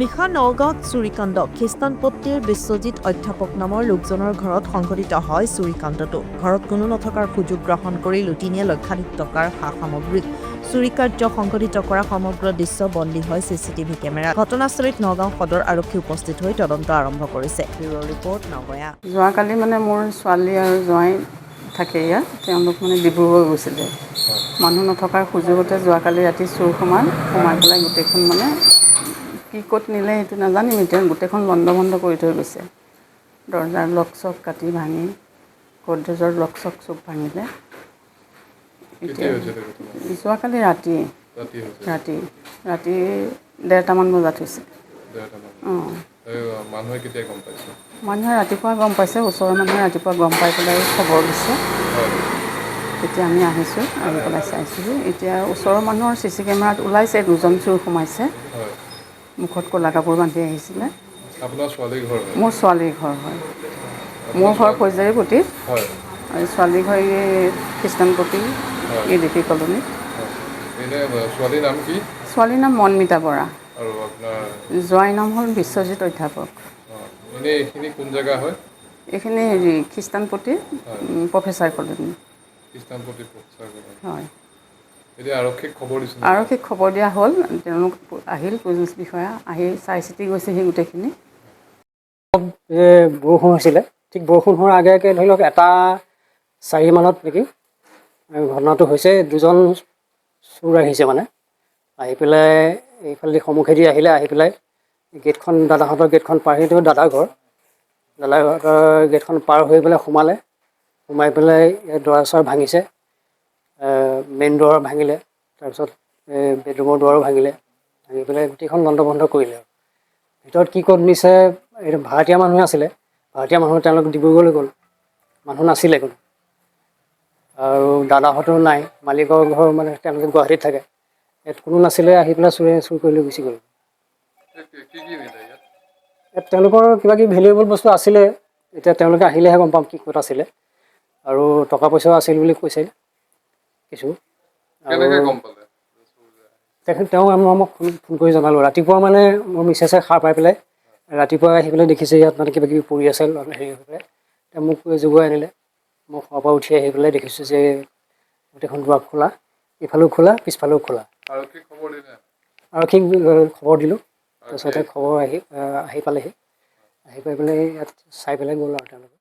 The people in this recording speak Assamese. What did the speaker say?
নিশা নগাঁৱত চুৰিকাণ্ড। খ্ৰীষ্টানপট্টিৰ বিশ্বজিৎ অধ্যাপক নামৰ লোকজনৰ ঘৰত সংঘটিত হয় চুৰিকাণ্ডটো। ঘৰত কোনো নথকাৰ সুযোগ গ্ৰহণ কৰি লুটি নিয়ে লক্ষাধিক টকাৰ সা সামগ্ৰী। চুৰি কাৰ্য সংঘটিত কৰা সমগ্ৰ দৃশ্য বন্দী হয় চিচিটিভি কেমেৰাত। ঘটনাস্থলীত নগাঁও সদৰ আৰক্ষী উপস্থিত হৈ তদন্ত আৰম্ভ কৰিছে। ব্যুৰ' ৰিপৰ্ট, নগঞা। যোৱাকালি মানে মোৰ ছোৱালী আৰু জোঁৱাই থাকে ইয়াত। তেওঁলোক মানে ডিব্ৰুগড় গৈছিলে। মানুহ নথকাৰ সুযোগতে যোৱাকালি ৰাতি চোৰ সোমাল। সোমাই পেলাই গোটেইখন মানে কি ক'ত নিলে সেইটো নাজানিম এতিয়া। গোটেইখন লণ্ড ভণ্ড কৰি থৈ গৈছে। দৰ্জাৰ লক চক কাটি ভাঙি, গডৰেজৰ লক চক চব ভাঙিলে। কেতিয়া এতিয়া হৈছিলে ঘটনা? যোৱাকালি ৰাতি। ৰাতি হৈছে? ৰাতি ৰাতি 1:30মান বজাত হৈছে। 1:30মান? অঁ। এই মানুহে কেতিয়া গম পাইছে? মানুহে ৰাতিপুৱা গম পাইছে। ওচৰৰ মানুহে ৰাতিপুৱা গম পাই পেলাই খবৰ দিছে। তেতিয়া আমি আহিছোঁ, আহি পেলাই চাইছোঁহি। এতিয়া ওচৰৰ মানুহৰ চি চি কেমেৰাত ওলাইছে, দুজন চোৰ সোমাইছে। মুখত ক'লা কাপোৰ বান্ধি আহিছিলে। আপোনাৰ ছোৱালীৰ ঘৰ হয়? মোৰ ছোৱালীৰ ঘৰ হয়। মোৰ ঘৰ ফৌজদাৰীপট্টিত আৰু ছোৱালীৰ ঘৰ এই খ্ৰীষ্টানপট্টি, এই ডি পি কলনীত। হয়, এনে ছোৱালীৰ নাম কি? ছোৱালীৰ নাম মনমিতা বৰা। আৰু আপোনাৰ? জোঁৱাইৰ নাম হ'ল বিশ্বজিৎ অধ্যাপক। অঁ, এনেই এইখিনি কোন জেগা হয়? এইখিনি হেৰি, Christianpatti professor colony. Christianpatti professor colony? হয়। এতিয়া আৰক্ষীক খবৰ দিছে? আৰক্ষীক খবৰ দিয়া হ'ল। তেওঁলোক আহিল। পুলিচ বিষয়া আহি চাই চিতি গৈছেহি গোটেইখিনি। যে বৰষুণ হৈছিলে, ঠিক বৰষুণ হোৱাৰ আগে আগে, ধৰি লওক 1:04 মানত নেকি, এই ঘটনাটো হৈছে। দুজন চোৰ আহিছে, মানে আহি পেলাই এইফালেদি সন্মুখেদি আহিলে। আহি পেলাই গেটখন, দাদাহঁতৰ গেটখন পাৰ হৈ, দাদাৰ ঘৰ, দাদাহঁতৰ গেটখন পাৰ হৈ পেলাই সোমালে। সোমাই পেলাই ইয়াত দুৱাৰ চুৱাৰ ভাঙিছে। মেইন দুৱাৰ ভাঙিলে, তাৰপিছত বেডৰুমৰ দুৱাৰো ভাঙিলে। ভাঙি পেলাই গোটেইখন লণ্ড ভণ্ড কৰিলে। আৰু ভিতৰত কি ক'ত নিছে, এইটো ভাড়াতীয়া মানুহে আছিলে। ভাড়াতীয়া মানুহ তেওঁলোক ডিব্ৰুগড়লৈ গ'ল। মানুহ নাছিলে কোনো আৰু দাদাহঁতো নাই। মালিকৰ ঘৰ মানে তেওঁলোকে গুৱাহাটীত থাকে। ইয়াত কোনো নাছিলে। আহি পেলাই চোৰে চুৰ কৰি লৈ গুচি গ'ল। কি কি নিলে ইয়াত? ইয়াত তেওঁলোকৰ কিবা কিবি ভেলুৱেবল বস্তু আছিলে। এতিয়া তেওঁলোকে আহিলেহে গম পাম কি ক'ত আছিলে। আৰু টকা পইচাও আছিল বুলি কৈছে কিছু। আৰু কেনেকৈ গম পালে? তেখেত তেওঁ আমাক ফোন ফোন কৰি জনালোঁ ৰাতিপুৱা। মানে মোৰ মিছেছে সাৰ পাই পেলাই ৰাতিপুৱা আহি পেলাই দেখিছে, ইয়াত মানে কিবা কিবি পৰি আছে, হেৰি হৈ পেলাই। তেওঁ মোক জগাই আনিলে। মই শোৱাৰ পৰা উঠি আহি পেলাই দেখিছোঁ যে গোটেইখন দুৱাৰ খোলা, ইফালেও খোলা, পিছফালেও খোলা। আৰক্ষীক খবৰ দিলে? আৰক্ষীক খবৰ দিলোঁ। তাৰপিছতে খবৰ আহি আহি পালেহি। আহি পাই পেলাই ইয়াত চাই পেলাই গ'ল আৰু তেওঁলোকে।